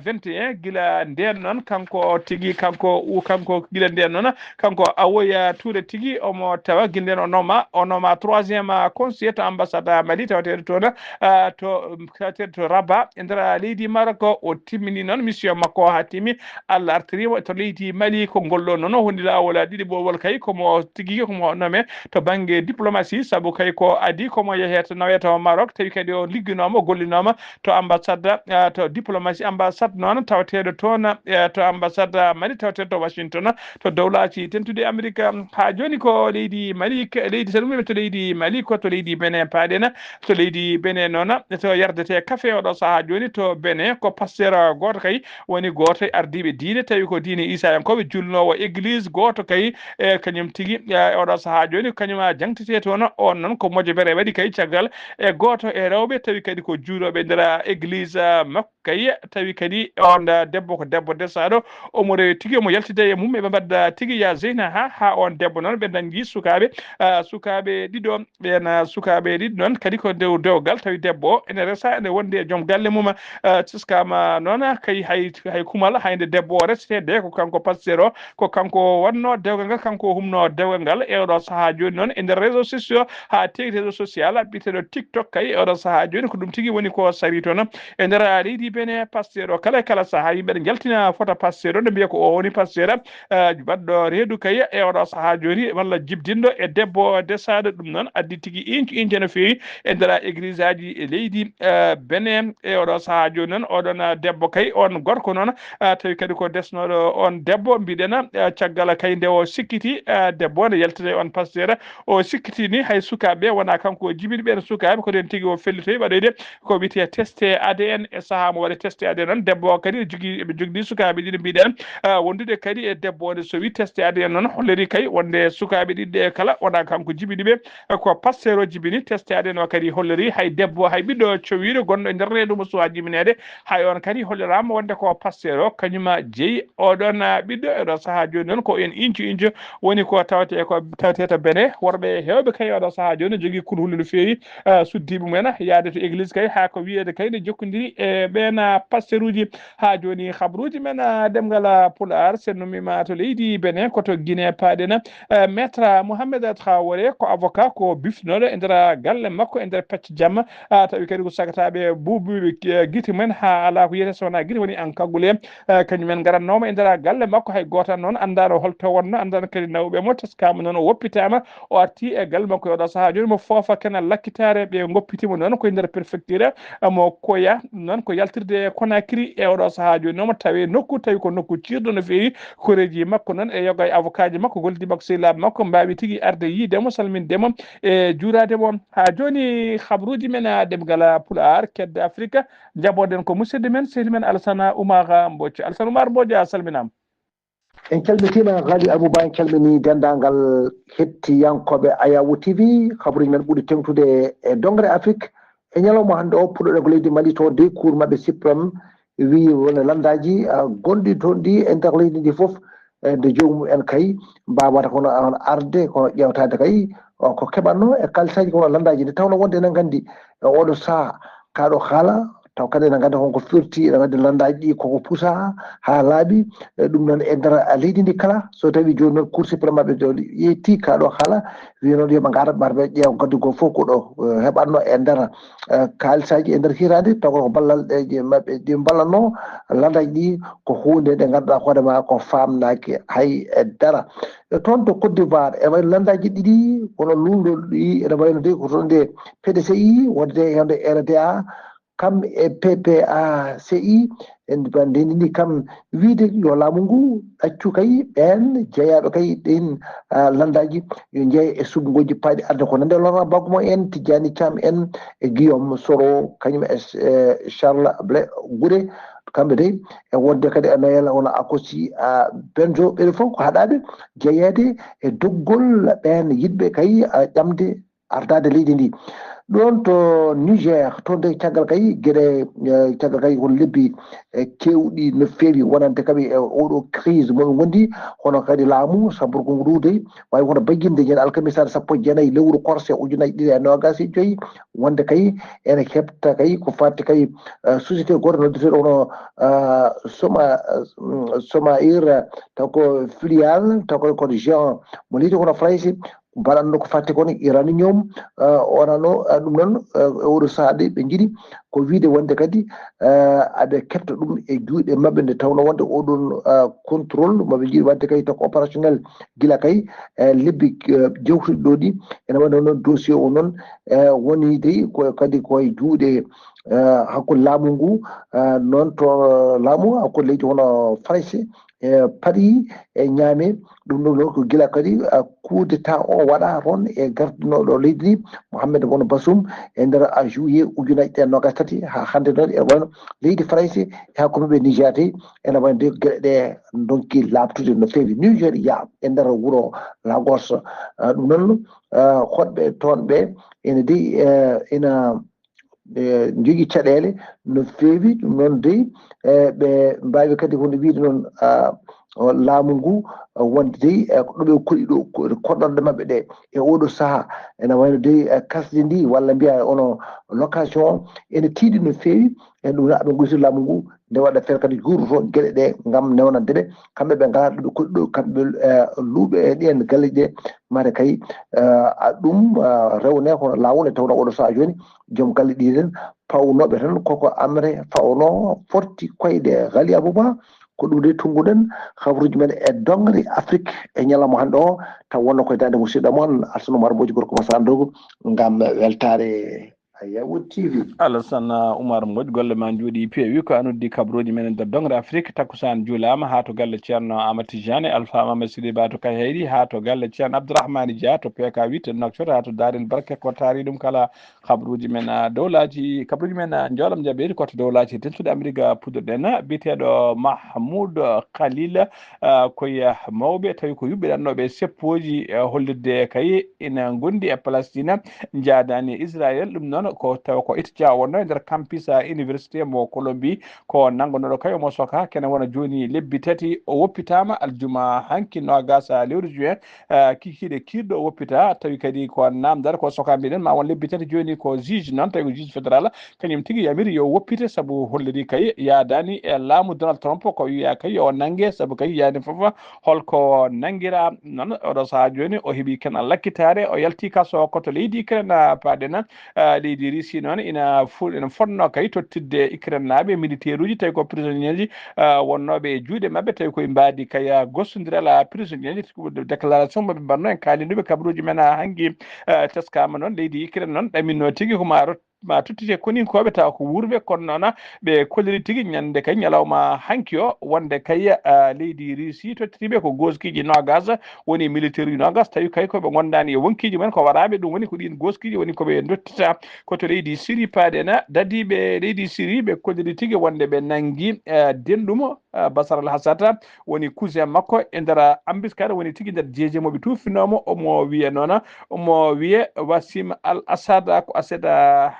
vingt et un. Gila ndeen noon kanko tigi, kanko u-, kanko gila ndeen noon, kanko Hawoya Touré tigi omo tawa gila ndeen o nooma, o nooma troisième conseiller to ambassade Mali tawateeɗo toon, ah, to, tawateeɗo to Rabat e nder leydi Maroc. O timmini noon mission makko haa timmi. Allah artiriima to leydi Mali ko ngol ɗoo noon o woni laawol ɗiɗi ɓoowol kay ko mo tigi ko mo noome to bannge diplomatie, sabu kay ko adii ko mo yehee to nawee to Maroc, tawi kadi o ligginooma, o gollinooma to ambassade, ah, to diplomatie ambassade noon tawateeɗo toon, eh, to ambassade Mali tawateeɗo to Washington, to dowlaaji dentuɗi Amerik. Haa jooni ko leydi Mali, leydi so ɗum to leydi Mali ko to leydi Benin paaɗen, to leydi Benin noon to yardetee kafe oɗo sahaa jooni to Benin ko pasteur gooto kay woni gooto e ardiiɓe diine, tawi ko diine Iisayankooɓe, julnoowo église gooto kay, e kañum tigi, e oɗo sahaa jooni, kañum a jaŋtete toon. On noon ko mojobere waɗi kay caggal e gooto e rewɓe, tawi kadi ko juulooɓe nder église, ah, makko kay, tawi kadi on, ah, debbo ko debbo desaaɗo, omo rewi tigi, omo yaltida e mum, eɓe mbaɗda tigi ya Zeyna ha, ha on debbo noon ɓe dañji sukaaɓe, ah, sukaaɓe ɗiɗo. Ɓeen, ah, sukaaɓe ɗiɗi noon kadi ko ndew dewgal, tawi debbo o ene resa, ene wondi e joom galle mum. Ah, teskama noon kay hay, hay kumal, hay nde debbo o resete de, ko kanko pasteur o, ko kanko wannoo dewgal ngal, kanko humnoo dewgal ngal. E oɗo sahaa jooni noon e nder réseau sociaux, haa teeŋti réseau social biyeteeɗo TikTok kay, e oɗo sahaa jooni ko ɗum tigi woni ko sarii toon e nder leydi Benin. Pasteur o kala, e kala sahaa yimɓe ene njaltina fota pasteur o, ne mbiya ko o woni pasteur, eh, baɗɗo reedu kay e oɗo sahaa jooni, walla jibdinɗo e debbo desaaɗo. Ɗum noon addi tigi inci inci no feewi e nder église aji e leydi, eh, Benin. E oɗo sahaa jooni noon, oɗon, eh, debbo kay, on gorko noon, eh, tawi kadi ko desnooɗo on debbo, mbiɗen, eh, caggal kay nde o sikkiti, eh, debbo ne yaltata e on pasteur, o sikkiti ni hay sukaaɓe wonaa kanko o jibini ɓeen sukaaɓe, ko ɗeen tigi o fellitoyi waɗoyde ko wiyetee testé A D N. E sahaa mo waɗi testé A D N noon, debbo o kadi ne jogii, eɓe jogii sukaaɓe ɗiɗi mbiɗen, ah, wondude kadi e debbo o. Nde so wii testé A D N noon, holliri kay wonde sukaaɓe ɗiɗi ɓe kala wonaa kanko jibini ɓe, ko pasteur o jibini. Testé A D N o kadi holliri hay debbo, hay ɓiɗɗo cowiiɗo gonɗo e nder reedu mo suwaa jibineede, hay on kadi holliraama wonde ko pasteur o kañum jeyi oɗon, ah, ɓiɗɗo. E ɗo sahaa jooni noon ko en inci inci woni ko tawetee, ko tawetee to Benin. Worɓe heewɓe kay oɗo sahaa jooni jogii kulhuli no feewi, ah, suddiiɓe mumen yahde to église kay, haa ko wiyeede kay ne jokkondiri e ɓeen, ah, pasteruuji. Haa jooni habruuji men, ah, ɗemngal, ah, Pulaar, so en ummiima to leydi Benin, ko to Guinée paaɗen. Eh, Maître Mohamed Traoré ko avocat, ko biftinooɗo e nder galle makko e nder pecce jamma, ah, tawi kadi ko sagataaɓe buubuuɓe, eh, gite mumen haa alaa ko wiyetee so wonaa gite woni en kaggule. Eh, kañum en ngarannooma e nder galle makko, hay gooto noon anndaano holto wonnoo, anndaano kadi nawɓe mo. Teskaama noon o woppitaama, o arti e galle makko e oɗo sahaa jooni, mo foofa kena lakkitaare, ɓe ngoppiti mo noon ko e nder préfecture, eh, mo Koya, ɗum noon ko yaltirde Conakry. E oɗo sahaa jooni noon mo tawi nokku, tawi ko nokku ciirɗo no feewi. Koreeji makko noon e yoga e avocat ji makko, gollidiiɓe makko, sehilaaɓe makko mbaawi tigi arde yiide mo, salminde mo e juuraade mo. Haa jooni habruuji men, ah, ɗemngal Pulaar, kedde Afrika, njaɓoɗen ko musidɗo men, sehil men Alassane Oumar Mbodj. Alassane Oumar Mbodj, a salminaama. En calmitiima, Ghali Abouba, en calminii denndaangal hettiyankooɓe Ayawu T V. Habruuji men ɓuri teeŋtude e doŋre Afrik. E ñalawma hannde o, puɗɗoɗen ko leydi Mali, to dey cour maɓɓe suprême wii wona lanndaaji, ah, gonɗi toon ɗi e nder leydi ndi fof, e nde joomum en kay mbaawata kono on arde, kono ƴeewtaade kay, o, ko keɓatnoo e kalisaaji, kono lanndaaji ndi tawno wonde enen nganndi e oɗo sahaa, kaɗo haala, taw kadi enen nganndi kon ko firti, enen nganndi lanndaaji ɗi koko pusa haa laaɓi, e ɗum noon e nder leydi ndi kala, so tawi jooni noon Cour suprême maɓɓe ɗo yetti kaɗo haala, wii noon yo ɓe ngar, mbar ɓe ƴeew gaddu goo fof ko ɗo, eh, heɓatno e nder, eh, kaalisaaji e nder hitaande, taw ko ballal ɗe je maɓɓe ɗi mballatno lanndaaji ɗi ko huunde nde ngannduɗaa hoore ma ko faamnaaki hay e dara. E toon to Côte d'Ivoire, ene wayi no lanndaaji ɗiɗi, kono luulndo ɗi ene wayi no de ko toon nde P D C I, wonde e hannde R D A, kam e P P A C I, en ndenndi ni kam wiyde yo laamu ngu accu kay ɓeen jeyaaɓe kay ɗeen, ah, lanndaaji yo njeeye e suɓngooji paaɗi arde ko nande Laurent Gbagbo en, Tidjani Thiam en, e Guillaume Soro, kañum e, e Charles Blé Gouré, kamɓe dey e wonde kadi e Noël wona Akosi, ah, Benjo, ɓeɗe fof ko haɗaaɓe jeyeede e doggol ɓeen yiɗɓe kay, ah, ƴamde ardaade leydi ndi. Ɗoon to Niger, toon de caggal kay geɗe, eh, caggal kay won lebbi, eh, keewɗi no feewi wonande kaɓe e oɗo crise mo ɓe ngondi, hono kadi laamu, saburgo ngu ɗuude, waawi hono bayyinde ñande alkamisa sappo e jeenayi lewru korse ujunaaji ɗiɗi e noogaas e joyi, wonde kay ene heɓta kay ko fati kay, eh, société gooto noddeteeɗo hono, eh, Soma, eh, Somaïr, eh, taw ko filiale, taw ko, ko géant mo leydi hono Farayse, mbaɗatno ko fati kon uranium, eh, wonano, eh, ɗum noon, eh, e oɗo sahaa de ɓe njiɗi ko wiyde wonde kadi, eh, aɓe keɓta ɗum e juuɗe maɓɓe nde tawno wonde oɗon, eh, contrôle maɓe njiɗi wadde kay taw ko opérationnel gila kay, eh, lebbi, eh, jewtuɗi ɗo ɗi. Ene wayno noon dossier o noon, eh, woni dey ko kadi ko e juuɗe, eh, hakkunde laamu ngu, eh, noon to laamu hakkunde leydi hono Farayse, e Paris e Niamey. Ɗum ɗo noon ko gila kadi, ah, coup d'état o waɗa toon e gardinooɗo leydi ndi, Mohamed Bono Bassoum, e nder, ah, juillet ujunaaji ɗiɗi e noogaas tati haa hannde noon e wayno leydi Farayse e hakkunde ɓe Niger tey, ene wayno de geɗe ɗe ndonki laaɓtude no feewi. Nigeria e nder wuro Lagos, ah, ɗum noon, ah, hoɗɓe toon ɓe ene dey, eh, ena e, njogii caɗeele no feewi. Ɗum noon dey, e, ɓe mbaawi kadi hono wiyde noon, ah, o laamu ngu, ah, wonde dey, e, ko ɗo ɓe koɗi ɗo, ko-, koɗorɗe maɓɓe ɗe e oɗo sahaa ene wayno dey, e, kasdi ndi walla mbiya ono location o ene tiiɗi no feewi. E ɗum noon aɓe nguysii laamu ngu nde waɗa feere kadi juuroto geɗe ɗe ngam newnande ɓe. Kamɓe ɓe ngalaa ɗo ɓe koɗi ɗo, kamɓe, e, luuɓe e ɗeen galleeji ɗe mare kay, e, a ɗum, e, rewne hono laawol e tawno oɗo sahaa jooni joom galle ɗiɗi ɗen pawnooɓe tan koko amre fawno forti koyɗe Ghali Abouba. Ko ɗum de tunnguɗen habruuji men e doŋre Afrik e ñalawma hannde o, taw wonno koye daande musidɗo mon Alsana Oumar Mbodji gorko mo Sandogo ngam weltaare Ayawu T V. Alassane Oumar Mbodj, golle ma njooɗi peewi. Ko an uddi kabruuji men e nder doŋre Afrik. Takkusaan juulaama haa to galle Ceerno Amadou Tidiane, Alpha Mamadou Sidibé to Kayhayɗi, haa to galle Ceerno Abdourahmane Dia to P K huit Nouakchott, haa to Daarel Barke, ko taari ɗum kala. Kabruuji men, ah, dowlaaji, kabruuji men, ah, njoolam jaɓeeri ko to dowlaaji dentuɗe Amerik, ah, puɗɗoɗen, ah, biyeteeɗo Mahmoud Khalil, ah, ko e mawɓe tawi ko yuɓɓinannooɓe seppooji, ah, hollirde kay ina ngondi e Palestina, njaadaani e Israel. Ɗum noon ko tawa ko étudiant wonno e nder campus, ah, université mo Colombie, ko nanngonooɗo kay omo soka kene wona jooni lebbi tati o woppitaama aljuma hanki noogaas lewru juin, ah, kikiiɗe kiiɗɗo o woppita, tawi kadi ko naamndal ko soka mbiɗen ma won lebbi tati jooni ko juge noon, tawi ko juge fédéral, kañum tigi yamiri yo woppite sabu holliri kay yaadaani e laamu Donald Trump ko wiya kay yo nannge sabu kay yaani fof holko nanngira noon oɗo sahaa jooni o heɓi kenal lakkitaare o yalti kaso ko to leydi Ukraine paaɗen, ah, leydi Russie noon ina fu-, ina fotno kay tottidde Ukraine naaɓe militaire uji tawi ko prisonnier ji, ah, wonnooɓe e juuɗe maɓɓe tawi koye mbaadi kay, ah, gostondiral, ah, prisonnier ji. Déclaration mo ɓe mbaɗno en kaalinduɓe kabruuji men haa hanki, ah, teskama noon leydi Ukraine noon ɗaminno tigi ko ma rot-, ma tottite koninkooɓe tawa ko wuurɓe kono noon ɓe kolliri tigi ñande kay ñalawma hanki o wonde kay, ah, leydi Russie tottitiɓe ko goskiiji noogas woni militaire uji noogas tawi kay koɓe gondaani e wonkiiji mumen ko waraaɓe ɗum woni ko ɗiin goskiiji woni koɓe dottita ko to leydi Syrie paaɗen dadiiɓe leydi Syrie ɓe kolliri tigi wonde ɓe nanngi, ah, denɗum, ah, Bashar al-Assad woni cousin makko e nder embuscade woni tigi nder jeeje mo ɓe tuufinoomo omo wiya noon omo wiye Wassim al Assad ko Assad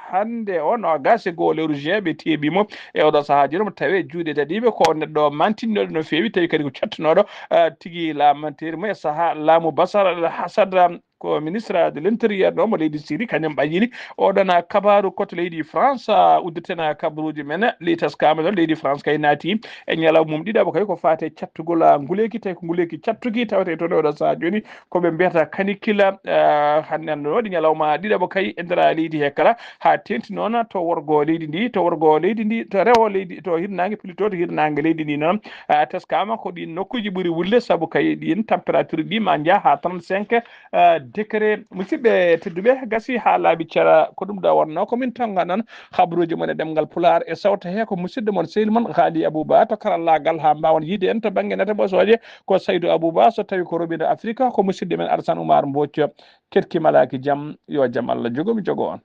hannde o noogaas e goo lewru juin ɓe teeɓi mo e oɗo sahaa jooni omo tawe juuɗe dadiiɓe ko neɗɗo mantinnoɗo no feewi tawi kadi ko cattunoɗo, ah, tigi laamanteeri mo e sahaa laamu Bashar al Assad ko ministre de l'intérieur ɗo mo leydi Syrie kañum ɓayyini oɗon kabaaru ko to leydi France, ah, udditen kabaruuji men ley taskaama ɗon leydi France kay naati e ñalawma mum ɗiɗaɓo kay ko faate cattugol, ah, nguleeki tawi ko nguleeki cattuki tawete toon e oɗo sahaa jooni ko ɓe mbiyata canicule, ah, hannde hannde waɗi ñalawma ɗiɗaɓo kay e nder leydi he kala haa teeŋti noon to worgo leydi ndi to worgo leydi ndi to rewo leydi to hirnaange plutôt to hirnaange leydi ndi noon, ah, taskaama ko ɗiin nokkuuji ɓuri wulle sabu kay ɗiin température ɗi ma njaha haa trente-cinq, ah, Décret, musidɓe tedduɓe, gasi haa laaɓi cara. Ko ɗum ɗo wonnoo ko min tonnga noon habruuji mon e ɗemngal Pulaar e sawta he ko musidɗo mon, sehil mon Haali Abouba to karallaagal, haa mbaawon yiide en to bannge nata ɓosooje. Ko Saydu Abouba, so tawi ko Robindo Afrika, ko musidɗo men Arsan Oumar Mbooc. Keɗki malaaki jam, yo jam Allah jogo mi jogo on.